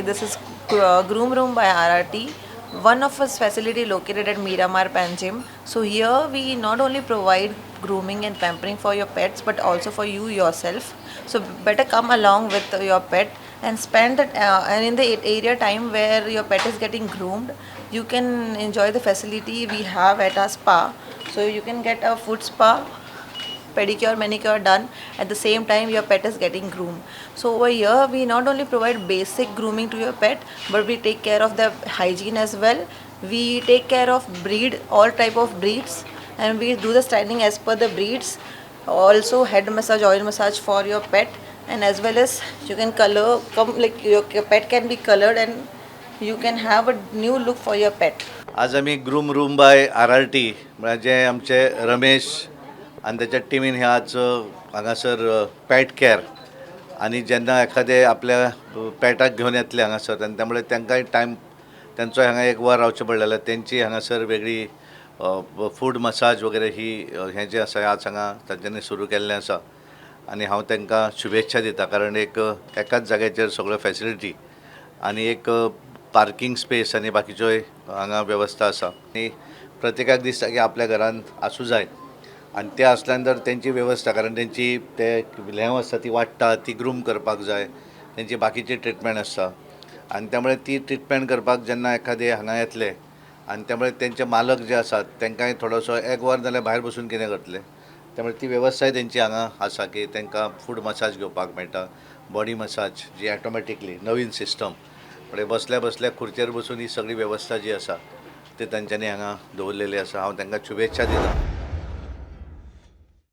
This is Groom Room by RRT, one of its facility located at Miramar, Panjim. So here we not only provide grooming and pampering for your pets, but also for you yourself. So better come along with your pet and spend that and in the area time where your pet is getting groomed, you can enjoy the facility we have at our spa. So you can get a foot spa, pedicure, manicure done at the same time your pet is getting groomed. So over here we not only provide basic grooming to your pet, but we take care of the hygiene as well. We take care of breed, all type of breeds, and we do the styling as per the breeds. Also head massage, oil massage for your pet, and as well as you can color come, like your pet can be colored and you can have a new look for your pet. आज आमी groom room बाय RRT म्हळ्यार जे आमचे रमेश आनी तेच्या टिमीन हे आज हांगासर पॅट कॅर आनी जेन्ना एखादे आपल्या पॅटाक घेवन येतले हांगासर आनी त्यामुळे तांकांय टायम तेंचो हांगा एक वर रावचें पडलें जाल्यार तेंची हांगासर वेगळी फूड मसाज वगैरे ही हें जें आसा आज हांगा तांच्यांनी सुरू केल्लें आसा. आनी हांव तांकां शुभेच्छा दिता, कारण एक एकाच जाग्याचेर सगळ्यो फॅसिलिटी आनी एक पार्कींग स्पेस आनी बाकीच्योय हांगा वेवस्था आसा. आनी प्रत्येकाक दिसता की आपल्या घरांत आसूं जाय आनी ते आसल्यान तर तेंची वेवस्था, कारण तेंची ते ल्हेंव आसता ती वाडटा, ती ग्रूम करपाक जाय, तेंची बाकीची ट्रिटमेंट आसता आनी त्यामुळे ती ट्रिटमेंट करपाक जेन्ना एखादे हांगा येतले आनी त्यामुळे तेंचे मालक जे आसात तांकांय थोडोसो एक वर जाल्यार भायर बसून कितें करतले, त्यामुळे ती वेवस्थाय तेंची हांगा आसा की तांकां फूड मसाज घेवपाक मेळटा, बॉडी मसाज जी ऑटोमॅटिकली नवीन सिस्टम म्हणजे बसल्या बसल्या खुर्चेर बसून ही सगळी वेवस्था जी आसा ती तांच्यांनी हांगा दवरलेली आसा. हांव तांकां शुभेच्छा दिता.